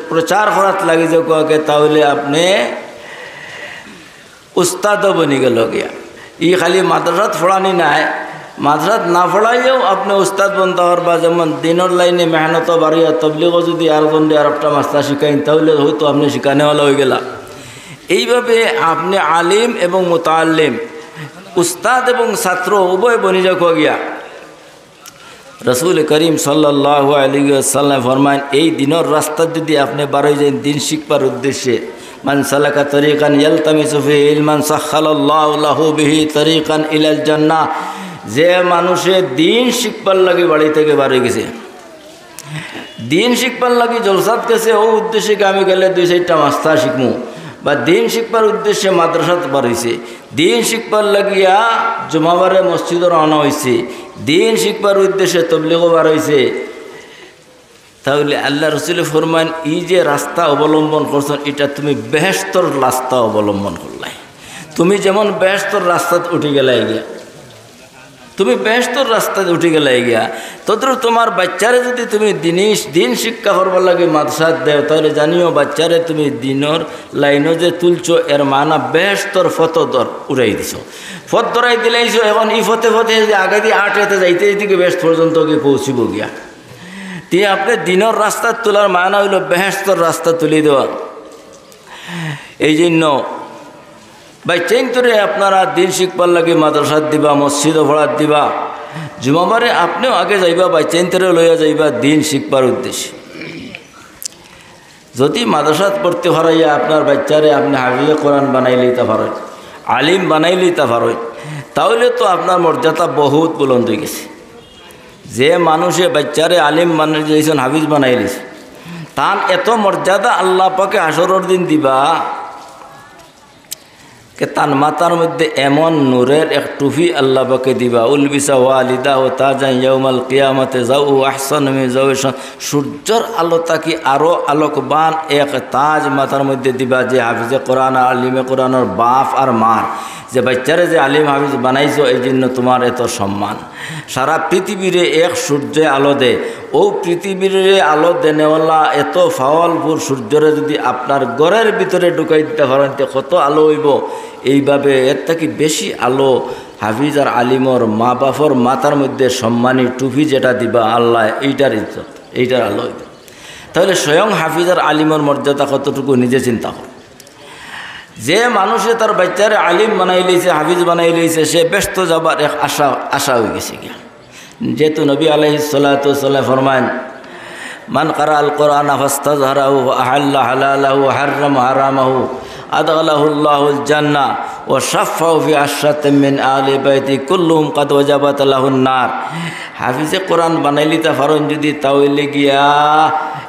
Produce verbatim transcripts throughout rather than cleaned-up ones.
প্রচার করাত লাগি যাউক্কা, তাইলে আপনে উস্তাদও বনি গেলা গিয়া। ই খালি মাদ্রাসাত পড়ানি নায়, মাদ্রাসাত না পড়াইলেও আপনে উস্তাদ বনতা পারবা। যেমন দিনর লাইনে মেহনতো বাড়িয়া তবলিগো যুদি আরকজনরে আরকটা মাসলা শিখাইন, তাইলে হয়তো আপনে শিখানেওয়ালা অইগেলা। এইভাবে আপনে আলিম এবং মুতাআল্লিম, উস্তাদ এবং ছাত্র উভয় বনি যাউক্কা গিয়া। রাসূল করিম সাল্লাল্লাহু আলাইহি ওয়াসাল্লাম ফরমাইন, এই দিনর রাস্তাত যুদি আপনে বারই যাইন দিন শিখবার উদ্দেশ্যে, মান সালাকা তরিকান ইয়ালতামিসু ফিহি ইলমান সাহহালাল্লাহু লাহু বিহি তরিকান ইলাল জান্নাহ, যে মানুষে দিন শিখবার লাগি বাড়ি থাকি বারই গেছে, দিন শিখবার লাগি জলসাত গেছে, অউ উদ্দেশ্যে কি আমি গেলে দুই চাইরটা মাসলা শিখমু, বা দিন শিখবার উদ্দেশ্যে মাদ্রাসাত বারইছে, দিন শিখবার লাগিয়া জুমাবারে মসজিদো রওনা অইছে, দিন শিখবার উদ্দেশ্যে তবলিগো বারইছে, তাইলে আল্লার রসুলে ফরমাইন, ই যে রাস্তা অবলম্বন করছো, ইটা তুমি বেহেশতর রাস্তা অবলম্বন করলায়। তুমি যেমন বেহেশতর রাস্তাত উঠি গেলায় গিয়া, তুমি বেহেশতর রাস্তাত উঠি গেলায় গিয়া, তদ্রুপ তুমার বাইচ্চারে যুদি তুমি দিন শিক্ষা করবার লাগি মাদ্রাসাত দেও, তাইলে জানিও বাইচ্চারে তুমি দিনর লাইনো যে তুলছো, এর মানা বেহেশতর পথ ধর-, উড়াই দিছো, পথ ধরাই দিলাইছো। এখন ই পথে পথে যে আগেদি আটে, তে যাইতে যাইতে গিয়া বেহেশত পর্যন্ত গিয়া পৌঁছিবো গিয়া। তে আপনে দিনর রাস্তাত তুলার মানা অইলো বেহেশতর রাস্তাত তুলি দেওয়া। এই জন্য বাইচ্চাইন্তরে আপনারা দিন শিখবার লাগি মাদ্রাসাত দিবা, মসজিদো পড়াত দিবা, জুমাবারে আপনেও আগে যাইবা, বাইচ্চাইন্তরে লইয়া যাইবা দিন শিখবার উদ্দেশ্যে। যুদি মাদ্রাসাত ভর্তি করাইয়া আপনার বাইচ্চারে আপনে হাফিজে কোরআন বানাইলিতা পারইন, আলিম বানাইলিতা পারইন, তাইলে তো আপনার মর্যাদা বহুত বুলন্দ অইগেছে। যে মানুষে বাইচ্চারে আলিম বানাইলিছইন, হাফিজ বানাইলিছইন, তান এত মর্যাদা আল্লা পাকে হাশরর দিন দিবা, কে তান মাথার মধ্যে এমন নূরের এক টুপি আল্লা পাকে দিবা, উলবিসা ওয়ালিদাহু তাজান ইয়াউমাল কিয়ামাতে জাউ আহসানু মিন জাউই শামস। সূর্যর আলো থাকি আরো আলোকবান এক তাজ মাথার মধ্যে দিবা, যে হাফিজে কোরআন আর আলিমে কোরআনর বাপ আর মার, যে বাইচ্চারে যে আলিম হাফিজ বানাইছো, এই জন্য তুমার এত সম্মান। সারা পৃথিবীরে এক সূর্যে আলো দে, অউ পৃথিবীরে আলো দেনেওয়ালা এত powerful সূর্যরে যুদি আপনার ঘরর ভিতরে ঢুকাই দিতা পারইন, তে কত আলো অইবো। এইভাবে এর থাকি বেশি আলো হাফিজ আর আলিমর মা বাপর মাথার মধ্যে সম্মানী টুপি যেটা দিবা আল্লায়, এইটার ইজ্জত, এইটার আলো অইবো। তাইলে স্বয়ং হাফিজ আর আলিমর মর্যাদা কতটুকু নিজে চিন্তা করো। যে মানুষে তার বাইচ্চারে আলিম বানাইলিছে, হাফিজ বানাইলিছে, সে বেহেস্তো যাবার এক আশা, আশা অইগেছে গিয়া। যেহেতু নবী আলাইহিস সালাতু ওয়াস সালাম ফরমাইন, মান কারাআল কুরআনা ফাস্তাজহারাহু ওয়া আহাল্লা হালালাহু ওয়া হাররামা হারামাহু, আদখালাহুল্লাহুল জান্নাহ ওয়া শাফফাহু ফি আশরাতিন মিন আহলি বাইতি কুল্লুহুম কাদ ওয়াজাবাত লাহুন নার। হাফিজে কোরআন বানাইলিতা পারইন যুদি, তাইলে গিয়া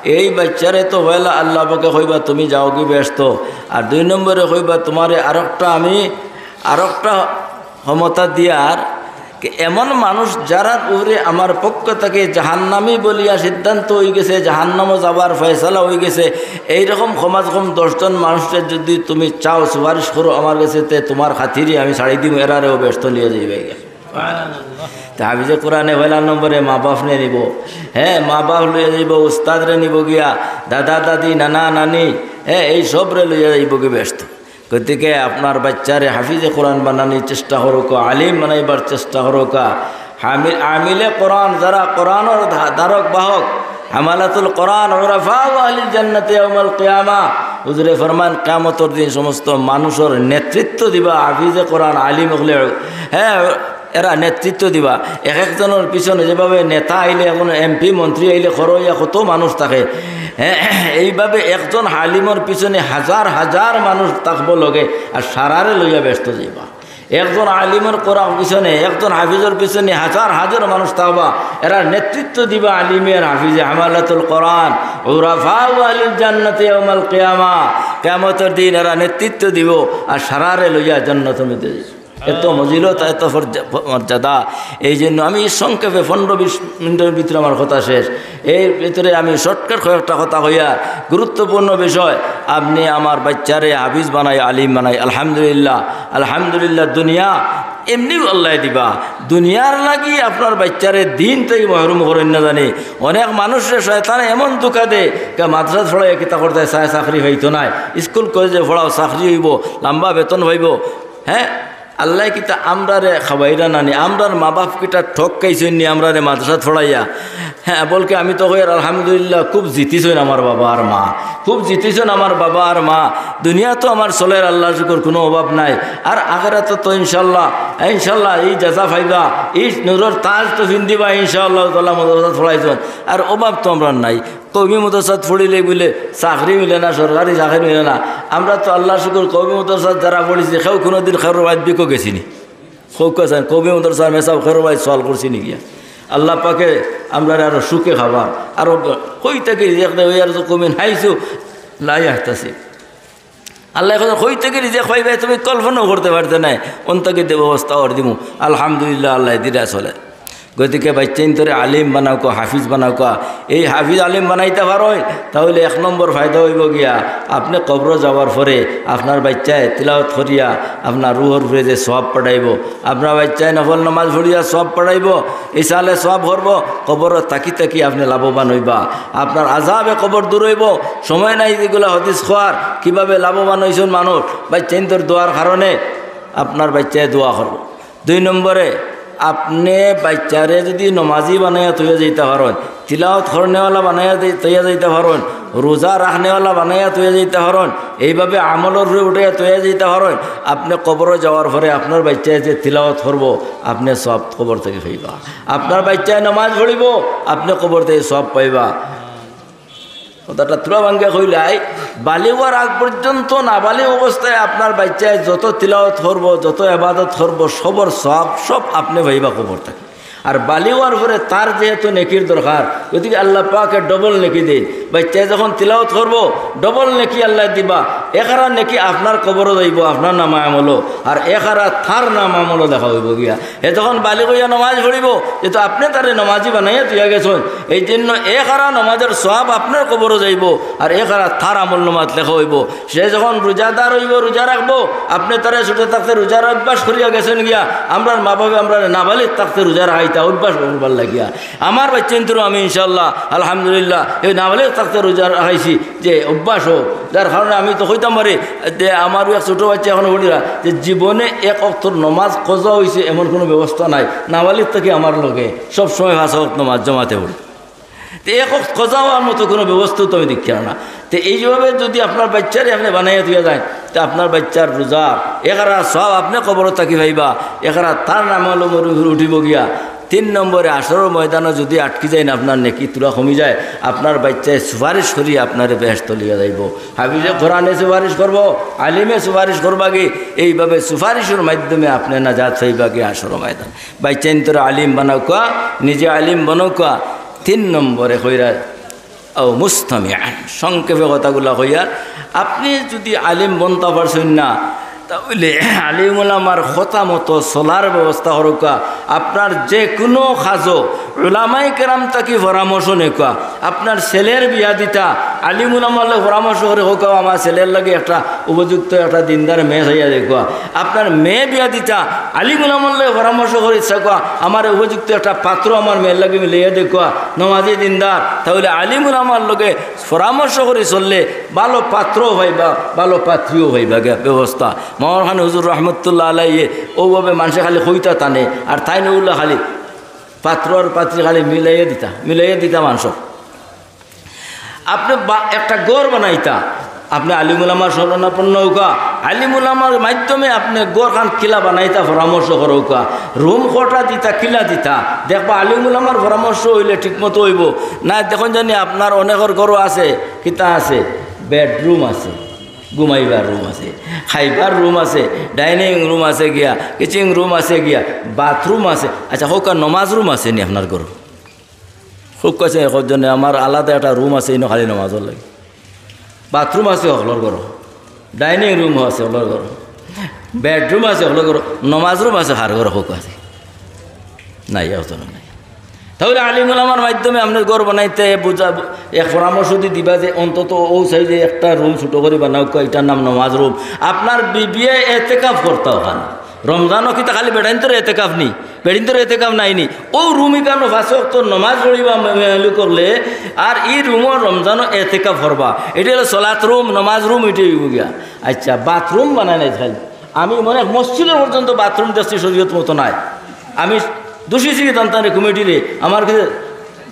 এই বাইচ্চারে তো পয়লা আল্লা পাকে কইবা, "তুমি যাওগি বেহেস্তো", আর দুই নম্বরে কইবা, "তুমারে আরোকটা আমি, আরোকটা ক্ষমতা দিয়ার, কে এমন মানুষ যারার উপরে আমার পক্ষ থাকি জাহান্নামী বলিয়া সিদ্ধান্ত অইগেছে, জাহান্নামো যাবার ফয়সালা অইগেছে, এইরকম কমাজ কম দশজন মানুষরে যুদি তুমি চাও, সুপারিশ করো আমার গেছে, তে তুমার খাতিরে আমি ছাড়ি দিমু, এরারেও বেহেস্তো লইয়া যাইবায় গিয়া।" তে হাফিজে কোরআনে পয়লা নম্বরে মা বাপরে নিবো, হে, মা বাপ লইয়া যাইবো, উস্তাদরে নিবো গিয়া, দাদা দাদি, নানা নানি, হে, এই সবরে লইয়া যাইবোগি বেহেস্তো। গতিকে আপনার বাইচ্চারে হাফিজে কোরআন বানানির চেষ্টা করউক্কা, আলিম বানাইবার চেষ্টা করউক্কা। হামি-, আমিলে কোরআন, যারা কোরআনর ধা-, ধারক বাহক, হামালাতুল কোরআন, উরাফাউ আহলিল জান্নাতি ইয়াউমাল কিয়ামা। হুজুরে ফরমাইন, কিয়ামতর দিন সমস্ত মানুষর নেতৃত্ব দিবা হাফিজে কোরআন, আলিম অকলে, হে, এরা নেতৃত্ব দিবা। এক একজনর পিছনে যেভাবে নেতা আইলে, এখন এমপি মন্ত্রী আইলে খরইয়া কত মানুষ থাকে, হে, এইভাবে একজন আলিমর পিছনে হাজার হাজার মানুষ থাকবো লগে, আর সারারে লইয়া বেহেস্তো যাইবা। একজন আলিমর কোরআন পিছনে, একজন হাফিজর পিছনে হাজার হাজার মানুষ থাকবা, এরা নেতৃত্ব দিবা আলিমে আর হাফিজে, হামালাতুল কোরআন, উরাফাউ আহলিল জান্নাতি ইয়াউমাল কিয়ামা, কিয়ামতর দিন এরা নেতৃত্ব দিবো, আর সারারে লইয়া জান্নাতর মধ্যে যাইবো। এত মজিলত, এত ফরজা-, মর্যাদা। এই জন্য আমি সংক্ষেপে পনেরো বিশ মিনিটের ভিতরে আমার কথা শেষ। এর ভিতরে আমি শর্টকাট কয়েকটা কথা কইয়া, গুরুত্বপূর্ণ বিষয়, আপনি আমার বাচ্চারে হাফিজ বানাই, আলিম বানাই, আলহামদুলিল্লাহ, আলহামদুলিল্লাহ। দুনিয়া এমনিও আল্লায় দিবা, দুনিয়ার লাগি আপনার বাচ্চারে দিন থাকি মহরুম করইন না জানি। অনেক মানুষরে শয়তানে এমন ধোঁকা দে, কে মাদ্রাসাত পড়াইয়া কিতা করতে চায়, চাকরি পাইতো নায়, স্কুল কলেজে পড়াও, চাকরি অইবো, লম্বা বেতন পাইবো। হ্যাঁ, আল্লায় কিতা আমরারে খাওয়াইরা না নি? আমরার মা বাপ কিতা ঠক খাইছইন নি আমরারে মাদ্রাসাত পড়াইয়া? হ্যাঁ, বলকে আমি তো কইয়ার আলহামদুলিল্লাহ, খুব জিতিছইন আমার বাবা আর মা, খুব জিতিছইন আমার বাবা আর মা। দুনিয়া তো আমার চলের, আল্লাহর শুকর, কোনো অভাব নাই। আর আখেরাতো তো ইনশাল্লাহ, ইনশাল্লাহ এই জাযা পাইবা, এই নূরর তাজ তো পিন্দিবা ইনশাআল্লাহ তাআলা, মাদ্রাসাত পড়াইছইন। আর অভাব তো আমরার নাই। কওমি মাদ্রাসাত পড়িলে বুলে চাকরি মিলে না, সরকারি চাকরি মিলে না। আমরা তো আল্লাহর শুকর, কওমি মাদ্রাসাত যারা পড়ছি, কেউ কোনোদিন কেউর বাড়িত ভিকো গেছি নি। কউক্কা চাইন, কওমি মাদ্রাসার মেসাব কেউর বাড়িত সওয়াল করছি নি গিয়া? আল্লাহ পাকে আমরারে আরো সুখে খাবার, আরো কই থাকি রিজিক দেয়, ওই আর তো কওমি হাইসু লা ইয়াহতাসিব। আল্লায় কইন, কই থাকি রিজিক পাইবায় তুমি কল্পনাও করতে পারতে নায়, অন থাকি দে ব্যবস্থা করি দিমু। আলহামদুলিল্লাহ, আল্লায় দিরা চলে। গতিকে বাচ্চাইন্তরে আলিম বানাউক্কা, হাফিজ বানাউক্কা। এই হাফিজ আলিম বানাইতা পারইন, তাইলে এক নম্বর ফায়দা অইবো গিয়া, আপনে কবরো যাওয়ার পরে আপনার বাচ্চায় তিলাওয়াত করিয়া আপনার রুহর উপরে যে সওয়াব পাঠাইবো, আপনার বাচ্চায় নফল নামাজ পড়িয়া সওয়াব পাঠাইবো, ইসালে সওয়াব করবো, কবরো থাকি থাকি আপনে লাভবান অইবা, আপনার আযাবে কবর দূর অইবো। সময় নাই যেগুলা হাদিস কওয়ার, কিভাবে লাভবান অইছইন মানুষ, বাচ্চাইন্তর দোয়ার কারণে আপনার বাচ্চায় দোয়া করবো। দুই নম্বরে, আপনে বাচ্চারে যুদি নমাজি বানাইয়া থইয়া যাইতা পারইন, তিলাওয়াত করনেওয়ালা বানাইয়া দি-, থইয়া যাইতা পারইন, রোজা রাখনেওয়ালা বানাইয়া থইয়া যাইতা পারইন, এইভাবে আমলর উপরে উঠাইয়া থইয়া যাইতা পারইন, আপনে কবরো যাওয়ার পরে আপনার বাচ্চায় যে তিলাওয়াত করবো, আপনে সওয়াব কবর থাকি পাইবা। আপনার বাচ্চায় নমাজ পড়িবো, আপনে কবর থাকি সওয়াব পাইবা। কথাটা থুড়া ভাঙ্গিয়া কইলাই, বালিগ অওয়ার আগ পর্যন্ত নাবালিগ অবস্থায় আপনার বাচ্চায় যত তিলাওয়াত করবো, যত ইবাদত করবো, সবর সওয়াব সব আপনে পাইবা কবর থাকি। আর বালিগ অওয়ার পরে তার যেহেতু নেকির দরকার, গতিকে আল্লাহ পাকে ডবল নেকি দেইন। বাচ্চায় যখন তিলাওয়াত করবো, ডবল নেকি আল্লায় দিবা। এখারা নেকি আপনার কবরো যাইবো, আপনার নামায় আমলো, আর এখারা তার নামায় আমলো লেখা অইবো গিয়া। হে যখন বালিগ অইয়া নমাজ পড়িবো, যেহেতু আপনে তারে নমাজি বানাইয়া থইয়া গেছইন, এই জন্য এখারা নমাজর সওয়াব আপনার কবরো যাইবো, আর এখারা তার আমলনামাত লেখা অইবো। সে যখন রোজাদার অইবো, রোজা রাখবো, আপনে তারে ছোট থাকতে রোজার অভ্যাস করিয়া গেছইন গিয়া, আমরার মা বাপে আমরারে নাবালিগ থাকতে রোজা রাখাইতা অভ্যাস করবার লাগিয়া। আমার বাচ্চাইন্তরে আমি ইনশাআল্লাহ, আলহামদুলিল্লাহ, এই নাবালিগ থাকতে রোজা রাখাইছি, যে অভ্যাস হোক, যার কারণে আমি তো কইতাম পারি যে আমারও এক ছোট বাচ্চা এখনো পড়িরা, যে জীবনে এক অক্তর নমাজ কজা অইছে এমন কোনো ব্যবস্থা নাই। নাবালিগ থাকি আমার লগে সব সময় পাঁচ ওয়াক্ত নমাজ জমাতে পড়ে। তে এক ওয়াক্ত কজা অওয়ার মতো কোনো ব্যবস্থা তো আমি দেখিয়ার না। তে এইভাবে যুদি আপনার বাচ্চারে আপনে বানাইয়া থইয়া যাইন, তে আপনার বাচ্চার রোজা, এখারা সওয়াব আপনে কবরো থাকি পাইবা, এখারা তার নামায় আমলো উঠিবো গিয়া। তিন নম্বরে, হাশরর ময়দানো যুদি আটকি যাইন, আপনার নেকি থুড়া কমি যায়, আপনার বাচ্চায় সুপারিশ করি আপনারে বেহেশতো লইয়া যাইবো। হাফিজে কোরআনে সুপারিশ করবো, আলিমে সুপারিশ করবাগি, এইভাবে সুপারিশর মাধ্যমে আপনে নাজাত পাইবাগি হাশরর ময়দান। বাচ্চাইন্তরে আলিম বানাউক্কা, নিজে আলিম বানাউক্কা। তিন নম্বরে কইরা, আও মুস্তামিআন, সংক্ষেপে কথাগুলা কইয়ার, আপনে যুদি আলিম বনতা পারছইন না, তাইলে আলিম উলামার কথা মতো চলার ব্যবস্থা করউক্কা। আপনার যে কোনো কাজো উলামায়ে কেরাম থাকি পরামর্শ নেউক্কা। আপনার ছেলের বিয়া দিতা, আলিম উলামার লগে পরামর্শ করি কউক্কা, "আমার ছেলের লাগি একটা উপযুক্ত একটা দিনদার মেয়ে চাইয়া দেউক্কা।" আপনার মেয়ে বিয়া দিতা, আলিম উলামার লগে পরামর্শ করি চাউক্কা, "আমার উপযুক্ত একটা পাত্র আমার মেয়ের লাগি মিলাইয়া দেউক্কা, নমাজি দিনদার।" তাইলে আলিম উলামার লগে পরামর্শ করি চললে ভালো পাত্রও পাইবা, ভালো পাত্রীও পাইবা গিয়া ব্যবস্থা। মাওলানা খান হুজুর রহমতুল্লাহ আলাইহি অউভাবে মানষে খালি কইতা তানে, আর তাইন অউলা খালি পাত্র আর পাত্রী খালি মিলাইয়া দিতা, মিলাইয়া দিতা মানষর। আপনে বা-, একটা ঘর বানাইতা, আপনে আলিম উলামার শরণাপন্ন অউক্কা, আলিম উলামার মাধ্যমে আপনে ঘরখান কিলা বানাইতা পরামর্শ করউক্কা, রুম কটা দিতা, কিলা দিতা, দেখবা আলিম উলামার পরামর্শ অইলে ঠিকমতো অইবো। না, দেখইন জানি আপনার অনেকর ঘরো আছে, কিতা আছে, বেডরুম আছে, ঘুমাইবার রুম আছে, খাইবার রুম আছে, ডাইনিং রুম আছে গিয়া, কিচেন রুম আছে গিয়া, বাথরুম আছে। আচ্ছা, কউক্কা নমাজ রুম আছে নি আপনার ঘরো? কউক্কা চাইন, কউক্কা চাইন, আমার আলাদা একটা রুম আছে, ইনো খালি নমাজর লাগি। বাথরুম আছে হকলর ঘরো, ডাইনিং রুম আছে হকলর ঘরো। বেডরুম আছে, হকলর ঘরো, নমাজ রুম আছে, কার ঘরো কউক্কা আছে? নাই, অত নাই। তাইলে আলিম উলামার মাধ্যমে আপনে ঘর বানাইতে বুঝা, এক পরামর্শ দি দিবা যে অন্তত অউ সাইডে একটা রুম ছোট করি বানাউক্কা, ইটার নাম নমাজ রুম। আপনার বিবিয়ে এতেকাফ করতা অখান। রমজানো কিতা খালি বেটাইন্তর এতেকাফ নি? বেটাইন্তর এতেকাফ নাইনি? অউ রুম ইখানো পাঁচ ওয়াক্ত নমাজ পড়িবা মে-, মেহলু করলে, আর ই রুমো রমজানো এতেকাফ করবা। ইটা অইলো সলাত রুম, নমাজ রুম, ইটা অইবো গিয়া। আচ্ছা, বাথরুম বানাই নাই খালি। আমি মনে হয় মসজিদর পর্যন্ত বাথরুম দেখছি শরীয়ত মতো নাই। আমি দোষী ছিলি তান তানে কমিটিরে, আমার কাছে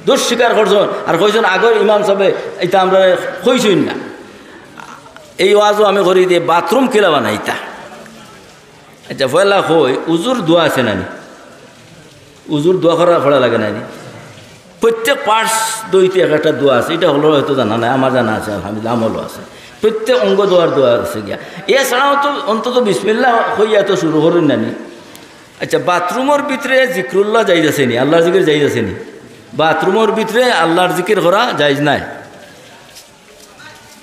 দোষ স্বীকার করছইন, আর কইছইন আগর ইমাম সাবে ইতা আমরারে কইছইন না। এই ওয়াজও আমি করি যে বাথরুম কিলা বানাইতা। আচ্ছা, পয়লা কই, উজুর দোয়া আছে নানি? উজুর দোয়া করা, করা লাগে নানি? প্রত্যেক পার্টস ধইতে এক একটা দোয়া আছে, ইটা হকলর হয়তো জানা নাই, আমার জানা আছে, আলহামদুলিল্লাহ, আমলও আছে। প্রত্যেক অঙ্গ ধওয়ার দোয়া আছে গিয়া। এছাড়াও তো অন্তত বিসমিল্লাহ কইয়া তো শুরু করইন নানি। আচ্ছা, বাথরুমর ভিতরে জিক্রুল্লাহ জায়েজ আছে নি? আল্লাহর জিকির জায়েজ আছে নি? বাথরুমর ভিতরে আল্লাহর জিকির করা জায়েজ নাই।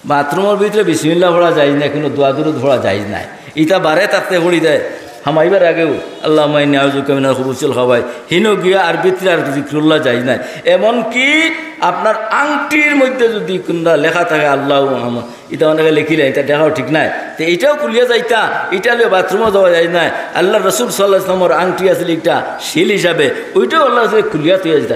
বাথরুমর ভিতরে বিসমিল্লাহ পড়া জায়েজ নাই, কুনু দোয়া দুরুদ পড়া জায়েজ নাই। ইটা বারে থাকতে পড়ি যায়, হামাইবার আগেউ আল্লাহুম্মা ইন্নী আউযু বিকা মিনাল খুবুসিল খাবাইস, হিনো গিয়া আর ভিতরে আর জিক্রুল্লাহ জায়েজ নাই। এমনকি আপনার আংটির মধ্যে যদি কুনটা লেখা থাকে আল্লাহু মুহাম্মদ, ইটা অনেকে লেখিলা, ইটা দেখাও ঠিক নাই। তে ইটাও খুলিয়া যাইতা, ইটা লইয়া বাথরুমও যাওয়া জায়েজ নাই। আল্লাহর রাসূল সাল্লাল্লাহু আলাইহি ওয়াসাল্লামর আংটি আছিল একটা সিল হিসাবে, ওইটাও আল্লাহর কাছে খুলিয়া থইয়া যাইতা।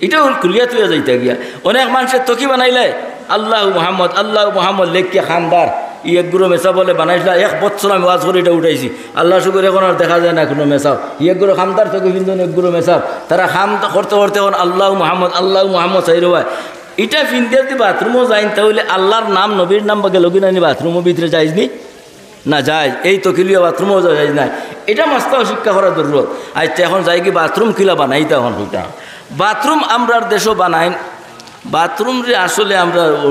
ইটাও খুলিয়া থইয়া যাইতা গিয়া। অনেক মানষে তকি বানাইলে আল্লাহু মুহাম্মদ, আল্লাহু মুহাম্মদ লেখিয়া খান্দার। ই এক গুরু মেসাব অকলে বানাইছলা, এক বছর আমি ওয়াজ করি ইটা উঠাইছি। আল্লাহর শুকর, এখন আর দেখা যায় না কুনু মেসাব। ই এক গুরু খান্দার তকি ফিন্দইন, এক গুরু মেসাব। তারা খাম করতে করতে এখন আল্লাহু মুহাম্মদ, আল্লাহু মুহাম্মদ চাইরোবায়। ইটা ফিন্দিয়া যদি বাথরুমও যাইন, তাইলে আল্লাহর নাম, নবীর নাম বা গেলোগি নানি বাথরুমর ভিতরে, জায়েজ নি? না, জায়েজ। এই তকি লইয়া বাথরুমও জায়েজ নাই। ইটা মাস্তাও শিক্ষা করার জরুরত। আচ্ছা, এখন যাইগি বাথরুম কিলা বানাইতা, এখন কইতা। বাথরুম আমরার দেশো বানাইন, বাথরুমরে আসলে আমরা অ-,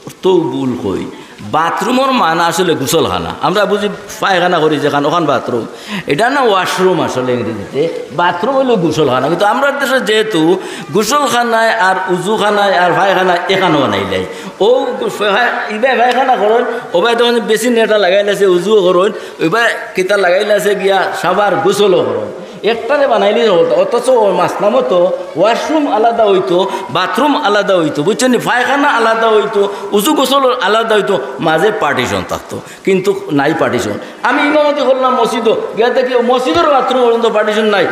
অর্থ ভুল কই। বাথরুমর মানা আসলে গোসলখানা। আমরা বুঝি পায়খানা করি যেখান, ওখান বাথরুম। ইটা না ওয়াশরুম আসলে ইংরেজিতে। বাথরুম অইলো গোসলখানা। কিন্তু আমরার দেশো যেহেতু গোসলখানায় আর উজুখানায় আর পায়খানায় এখানো বানাইলাই। অউ গো-, পায়-, ইবায় পায়খানা করইন, অবায় তখন বেসিন এটা লাগাইলাইছে, উজুও করইন, অবায় কিতা লাগাইলাইছে গিয়া শাওয়ার, গোসলও করইন। একটারে বানাইলে হতো, অথচ অউ মাসলা মতো ওয়াশরুম আলাদা অইতো, বাথরুম আলাদা অইতো, বুঝছইন নি? পায়খানা আলাদা অইতো, উজু গোসল আলাদা অইতো, মাঝে পার্টিশন থাকতো, কিন্তু নাই পার্টিশন। আমি ইমামতি করলাম মসজিদো, গিয়া দেখি মসজিদর বাথরুম পর্যন্ত পার্টিশন নাই।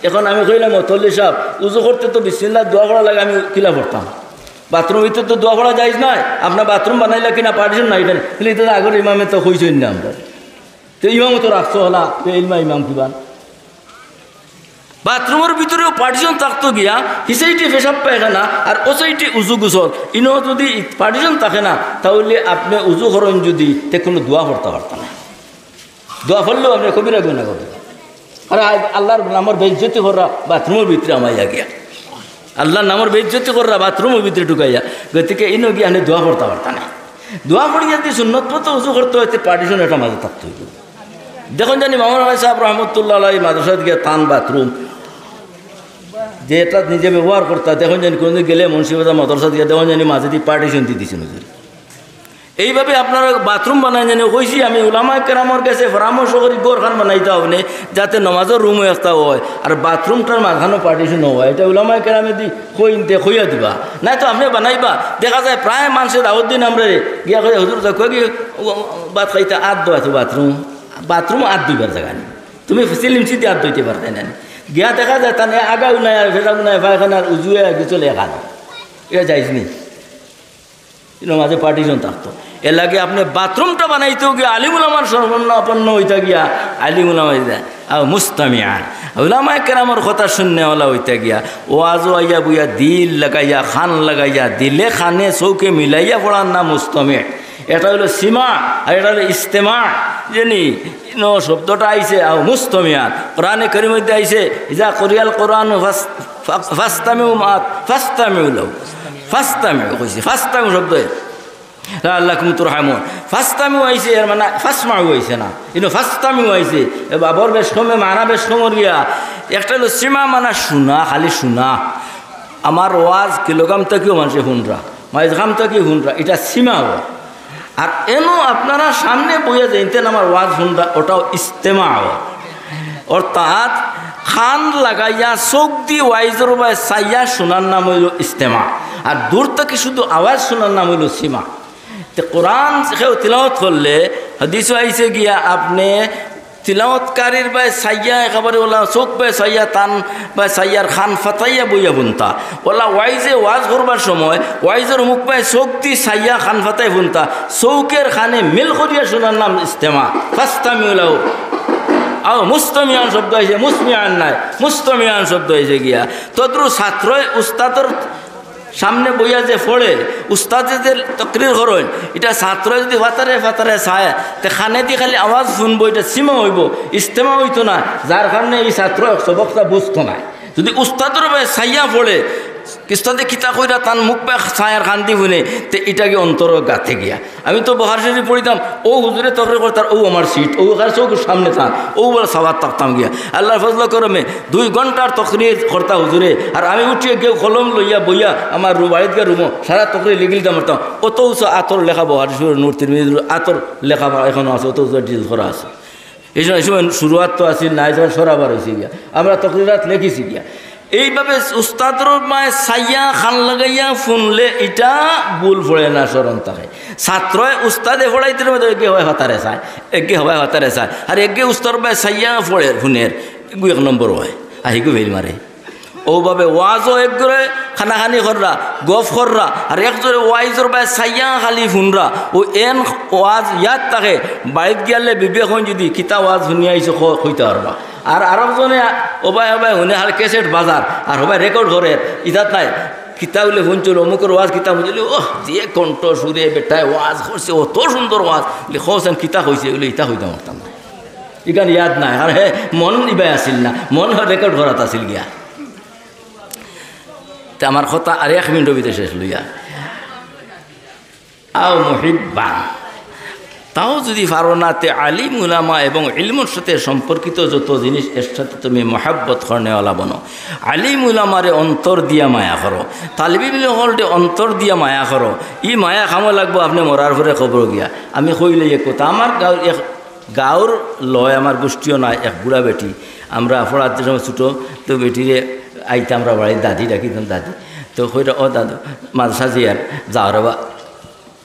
এখন আমি কইলাম, "মতল্লি সাব, উজু করতে তো বিসমিল্লাহ দোয়া পড়া লাগে, আমি কিলা পড়তাম? বাথরুমর ভিতরে তো দোয়া পড়া জায়েজ নাই, আপনার বাথরুম বানাইলা কিনা পার্টিশন নাই কেনে?" বলে, "ইটা তো আগর ইমামে তো কইছইন না আমরা।" তে ইমামও তো রাখছো হলা, তে ইলমা ইমাম কিবান? বাথরুমর ভিতরেও পার্টিশন থাকতো গিয়া, হি সাইডে পেশাব পায়খানা আর অউ সাইডে উজু গোসল। ইনো যদি পার্টিশন থাকে না, তাইলে আপনে উজু করইন যদি, তে কুনু দোয়া পড়তা পারতা না। দোয়া পড়লেও আপনে কবিরা গুনাহ করবা। আরে আ-, আল্লাহর নামর বেইজ্জতি কররা বাথরুমর ভিতরে হামাইয়া গিয়া। আল্লাহর নামর বেইজ্জতি কররা বাথরুমর ভিতরে ঢুকাইয়া। গতিকে ইনো গিয়া আপনে দোয়া পড়তা পারতা না। দোয়া পড়িয়া যদি সুন্নত মতো উজু করতে অয়, তে পার্টিশন এটা মাঝে থাকতে অইবো। দেখইন জানি মামুন আলী সাব রহমতুল্লাহ আলাইহি মাদ্রাসাত গিয়া তান বাথরুম, যেটা নিজে ব্যবহার করতা, দেখইন জানি কুনুদিন গেলে মুন্সিবাজার মাদ্রাসাত গিয়া দেখইন জানি মাঝেদি পার্টিশন দি দিছইন হুজুরে। এইভাবে আপনারা বাথরুম বানাইন জানি কইছি আমি, উলামায়ে কেরামর গেছে পরামর্শ করি ঘরখান বানাইতা আপনে, যাতে নমাজর রুমও একটা অয়, আর বাথরুমটার মাঝখানো পার্টিশন অয়। এটা উলামায়ে কেরামেদি কইন তে কইয়া দিবা, নায় তো আপনে বানাইবা। দেখা যায় প্রায় মানষে দাওয়াত দিন আমরারে, গিয়া কয়, "হুজুর, যাউক্কা গি, ও, ও, ভাত খাইতা, আত ধোয়া তো বাথরুম, বাথরুম আত ধুইবার জাগা নি। তুমি সিলিম সিদি আত ধুইতে পারতায় না নি।" গিয়া দেখা যায় তানে আগাও নাই, আর পেশাবও নাই, পায়খানার উজুয়ে গোসলে খান। ইটা জায়েজ নি। ইনো মাঝে পার্টিশন থাকতো। এরলাগি আপনে বাথরুমটা বানাইতেও গিয়া আলিম উলামার শরণাপন্ন অইতা গিয়া, আলিম উলামা অইতা, আও মুস্তামিআন। উলামায়ে কেরামর কথা হুননেওয়ালা অইতা গিয়া, ওয়াজো আইয়া বইয়া দিল লাগাইয়া, কান লাগাইয়া, দিলে কানে চউখে মিলাইয়া পড়ার নাম মুস্তামি। এটা অইলো সিমা, আর এটা অইলো ইস্তেমা। জানি, ইনো শব্দটা আইছে, আও মুস্তামিআন। কোরআনে কারীমর মধ্যে আইছে, "ইজা কুরিআল কুরআনু ফাস-, ফা-, ফাস্তামিউ মা-, ফাস্তামিউ লাহু।" ফাস্তামিউ কইছে, ফাস্তামিউ শব্দ, "লাআল্লাকুম তুরহামুন।" ফাস্তামিউ আইছে, এর মানে ফাসমাউ আইছে না। ইনো ফাস্তামিউ আইছে। এ বাবর বেশ কমে, মানা বেশ কমর গিয়া। একটা অইলো সিমা, মানে শুনা, খালি শুনা। আমার ওয়াজ কিলোগ্রাম থাকিও মানষে হুনরা, মাইলখাম থাকিও হুনরা, ইটা সিমা অয়। আর এনো আপনারা সামনে বইয়া যেইনতেন আমার ওয়াজ হুনরা, ওটাও ইস্তেমা অয়। অর্থাৎ কান লাগাইয়া চউখ দি ওয়াইজর বায় চাইয়া হুনার নাম অইলো ইস্তেমা। আর দূর থাকি শুধু আওয়াজ হুনার নাম অইলো সিমা। তে কোরআন কেউ তিলাওয়াত করলে হাদিসও আইছে গিয়া আপনে তিলাওয়াতকারীর বায় চাইয়া একেবারে ওলা চউখ বায় চাইয়া, তান বায় চাইয়ার কান ফাতাইয়া বইয়া হুনতা। ওলা ওয়াইজে ওয়াজ করবার সময় ওয়াইজর মুখ বায় চউখ দি চাইয়া কান ফাতাই হুনতা। চউখের কানে মিল করিয়া হুনার নাম ইস্তেমা। ফাস্তামিউ লাহু। আও মুস্তামিয়ান শব্দ আইছে, মুসমিয়ান নায়, মুস্তামিয়ান শব্দ আইছে গিয়া। তদ্রু ছাত্রয় উস্তাদর সামনে বইয়া যে পড়ে, উস্তাদে যে তকরির করইন, ইটা ছাত্রয় যুদি ফাতারে ফাতারে চায়, তে কানে দি খালি আওয়াজ হুনবো, ইটা সিমা অইবো, ইস্তেমা অইতো নায়, যার কারণে ই ছাত্রয় সবকটা বুঝতো নায়। যুদি উস্তাদর বায় চাইয়া পড়ে, উস্তাদে কিতা কইরা তান মুখ বায় চায় আর কান দি হুনে, তে ইটা গিয়া অন্তরর গাতে গিয়া। আমি তো বুখারী শরীফ পড়িতাম, অউ হুজুরে তকরির করতার, অউ আমার সিট, অউ কার চউখর সামনে তান, অউ বলে চাওয়াত থাকতাম গিয়া। আল্লার ফজল করমে দুই ঘন্টার তকরির করতা হুজুরে, আর আমি উঠি গিয়া কলম লইয়া বইয়া আমার রু-, বাড়িত গিয়া রুমো সারা তকরির লিখিলিতাম পারতাম। অত উঁচা আতর লেখা বুখারী শরীফর নূর, তিরমিজির আতর লেখা এখনো আছে, অত উঁচা ডিল করা আছে। ই সময়, ই সময় শুরুয়াত তো আছিল না, ই সময় সরাবার অইছে গিয়া। আমরা তকরিরাত লেখিছি গিয়া। এইভাবে উস্তাদর বায় চাইয়া কান লাগাইয়া হুনলে ইটা ভুল পড়ে না, স্মরণ থাকে। ছাত্রয় উস্তাদে পড়াইতে মধ্যে এগে হয় ফাতারে চায়, এগে হয় ফাতারে চায়, আর এগে উস্তাদর বায় চাইয়া পড়ের, হুনের, এগু এক নম্বর অয়, আর হিগু ফেইল মারে। অউভাবে ওয়াজও একজরে কানাকানি কররা, গফ কররা, আর একজরে ওয়াইজর বায় চাইয়া খালি হুনরা। অউ এন ওয়াজ ইয়াদ থাকে, বাড়িত গিয়ালে বিবেক অইন যুদি কিতা ওয়াজ হুনিয়া আইছো ক-, কইতা পারবা। আর আরকজনে ওবায় ওবায় হুনে, হার ক্যাসেট বাজার, আর হবায় রেকর্ড করের, ইতাত নাই। কিতা বুলে হুনছিল, অমুকর ওয়াজ কিতা হুনছিল, ওহ, যে কণ্ঠ সুরে বেটায় ওয়াজ করছে, অত সুন্দর ওয়াজ। বুলে, কওছেন কিতা কইছে? বুলে, ইতা কইতাম পারতাম না। ইখান ইয়াদ নাই, আর হে মন ইবায় আছিল না, মন রেকর্ড করাত আছিল গিয়া। তে আমার কথা আর এক মিনিটর ভিতরে শেষ লইয়া। আও মুহিব্বান, তাও যুদি পারো না, তে আলিম উলামা এবং ইলমর সাথে সম্পর্কিত যত জিনিস, এর সাথে তুমি মহাব্বত করনেওয়ালা বনো। আলিম উলামারে অন্তর দিয়া মায়া করো, তালিব ইলম অকলরে অন্তর দিয়া মায়া করো। ই মায়া কামো লাগবো আপনে মরার পরে কবরো গিয়া। আমি কইলে এক কথা, আমার গাঁওর এক গাঁওর লয়, আমার গোষ্ঠীও নায়, এক বুড়া বেটি। আমরা পড়ার সময় ছোটো, তো বেটিরে আইতা আমরা বাড়িত দাদি ডাকিতাম, দাদি। তো কইরা, "ও দাদু, মাদ্রাসা যাইয়ার, যাও রে বা।"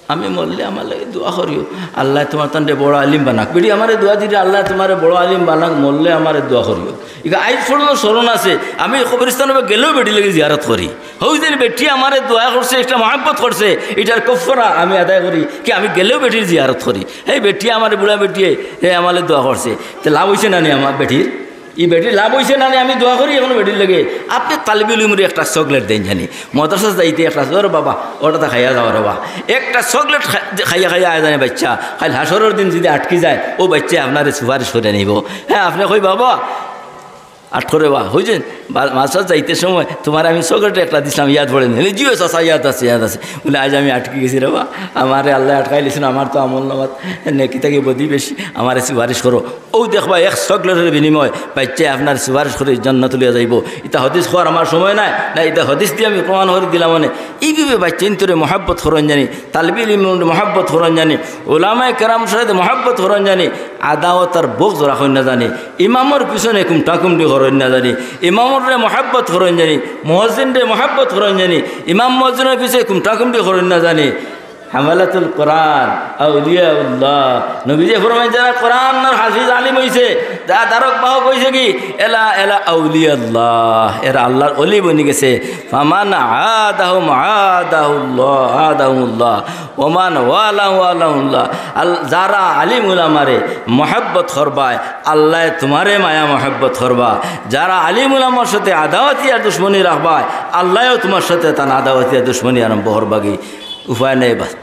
"আমি মরলে আমার লাগি দোয়া করিও, আল্লায় তুমার তানরে বড় আলিম বানাক।" বেটি আমারে দোয়া দিরে, "আল্লায় তুমারে বড় আলিম বানাক, মরলে আমারে দোয়া করিও।" ইগু আইজ পর্যন্ত স্মরণ আছে, আমি কবরস্থানো গেলেও বেটির লাগি জিয়ারত করি। হউ যেন বেটি আমারে দোয়া করছে, একটা মহাব্বত করছে, ইটার কফারা আমি আদায় করি। কি আমি গেলেও বেটির জিয়ারত করি। এই বেটি আমারে, বুড়া বেটিয়ে, হে আমারে দোয়া করছে, তে লাভ অইছে না নি আমার বেটির? ই বেটির লাভ অইছে না নি? আমি দোয়া করি এখন বেটির লাগি। আপনে তালিব ইলমরে একটা চকলেট দেইন জানি, মাদ্রাসা যাইতে একটা, "ওরে বাবা, ওটা তো খাইয়া যাও রে বা।" একটা চকলেট খা-, খাইয়া খাইয়া আয় জানি বাইচ্চা, কাইল হাশরর দিন যুদি আটকি যায়, অউ বাইচ্চায় আপনারে সুপারিশ করি নিবো। হে, আপনে কই, "বাবা, আটকো রে বা, হউ যেন, বা-, মাদ্রাসা যাইতে সময় তুমারে আমি চকলেট একটা দিছলাম, ইয়াদ পড়ে নি?" "জি অয় চাচা, ইয়াদ আছে, ইয়াদ আছে।" বুলে, "আইজ আমি আটকি গেছি রে বা, আমারে আল্লায় আটকাইলিছইন, আমার তো আমলনামাত নেকি থাকি বদি বেশি, আমারে সুপারিশ করো।" অউ দেখবা, এক চকলেটর বিনিময়ে বাইচ্চায় আপনারে সুপারিশ করি জান্নাতো লইয়া যাইবো। ইতা হাদিস কওয়ার আমার সময় নাই, না, ইতা হাদিস দি আমি প্রমাণ করি দিলাম অনে। ইভাবে বাইচ্চাইন্তরে মহাব্বত করইন জানি, তালিব ইলমরে মহাব্বত করইন জানি, উলামায়ে কেরামর সাথে মহাব্বত করইন জানি, আদাওয়াত আর বগজ রাখইন না জানি, ইমামর পিছনে কুমটাকুমটি করইন না জানি, ইমামরে মহাব্বত করইন জানি, মুয়াজ্জিনরে মহাব্বত করইন জানি, ইমাম মুয়াজ্জিনর পিছে কুমটাকুমটি করইন না জানি। হামালাতুল কোরআন, আউলিয়াউল্লাহ। নবীজি ফরমাইন, যারা কোরআনর হাফিজ আলিম অইছে, যা ধারক বাহক অইছে গি, এলা, এলা আউলিয়াল্লাহ, এরা আল্লাহর অলি বনি গেছে। ফামান আদাহুম আদাহুল্লাহ, আদাহুমুল্লাহ, ওমান ওয়ালাহু ওয়ালাহুল্লাহ। আল-, যারা আলিম উলামারে মহাব্বত করবায়, আল্লায় তুমারে মায়া মহাব্বত করবা। যারা আলিম উলামার সাথে আদাওয়াতি আর দুশমনি রাখবায়, আল্লায়ও তুমার সাথে তান আদাওয়াতি আর দুশমনি আরম্ভ করবা গি। উপায় নাই বাস।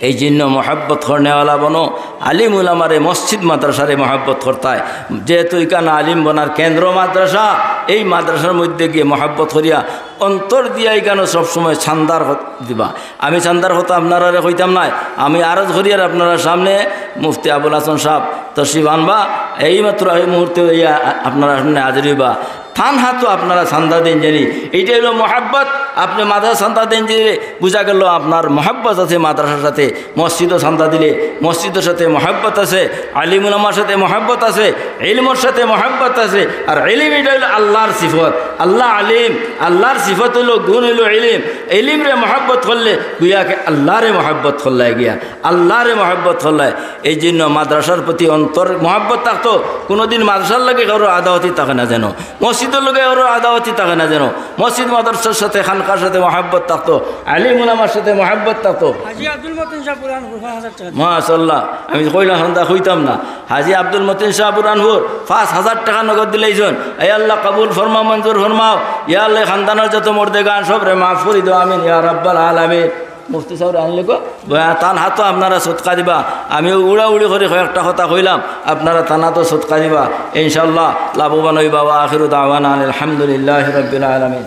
এই জন্য মহাব্বত করনেওয়ালা বনো, আলিম উলামারে, মসজিদ মাদ্রাসারে মহাব্বত করতায়। যেহেতু ইখান আলিম বনার কেন্দ্র মাদ্রাসা, এই মাদ্রাসার মধ্যে গিয়া মহাব্বত করিয়া অন্তর দিয়া ইখানো সবসময় চান্দার হত-, দিবা। আমি চান্দার কথা আপনারারে কইতাম নায়, আমি আরজ করিয়ার আপনারার সামনে মুফতি আবুল হাসান সাব তশরিফ আনবা, এই মাত্র এই মুহূর্তে অইয়া আপনারার সামনে হাজির অইবা। তান হাতো আপনারা চান্দা দেইন জানি, এইটা অইলো মহাব্বত। আপনে মাদ্রাসা চান্দা দেইন যে বুঝা গেল আপনার মহব্বত আছে মাদ্রাসার সাথে, মসজিদও চান্দা দিলে মসজিদর সাথে মহব্বত আছে, আলিম উলামার সাথে মহব্বত আছে, ইলমর সাথে মহব্বত আছে। আর ইলিম ইটা অইলো আল্লার সিফত। আল্লা আলিম, আল্লার সিফত অইলো, গুণ অইলো ইলিম। ইলিমরে মহব্বত করলে গুয়াকে আল্লারে মহব্বত করলায় গিয়া, আল্লারে মহব্বত করলায়। এই জন্য মাদ্রাসার প্রতি অন্তর মহব্বত থাকতো। কুনুদিন মাদ্রাসার লগে কারো আদাওয়াতি থাকে না যেন, মসজিদর লগে কারো আদাওয়াতি থাকে না যেন। মসজিদ মাদ্রাসার সাথে, খানকার সাথে মহব্বত থাকতো, আলিম উলামার সাথে মহব্বত থাকতো। হাজী আব্দুল মতিন শাহ বুরহানপুর পাঁচ হাজার টেকা। মাশাআল্লাহ, আমি কইলাম, হান্দা কইতাম না। হাজী আব্দুল মতিন শাহ বুরহানপুর পাঁচ হাজার টেকা নগদ দিলাইছইন। এ আল্লাহ, কবুল ফরমাও, মঞ্জুর ফরমাও। ইয়া আল্লাহ, খান্দানর যত মুর্দেগান সবরে মাফ করি দেও, আমিন ইয়া রাব্বাল আলামিন। মুফতি সাবরে আনলে গো, বয়া তান হাতো আপনারা সদকা দিবা। আমি উড়াউড়ি করি কয়েকটা কথা কইলাম, আপনারা তান হাতো সদকা দিবা, ইনশাআল্লাহ লাভবান অইবা। ওয়া আখিরু দাওয়ানা আনিল হামদুলিল্লাহি রাব্বিল আলামিন।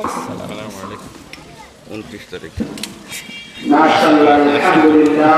আসসালামু আলাইকুম। ঊনত্রিশ তারিখ। মাশাআল্লাহ, আলহামদুলিল্লাহ।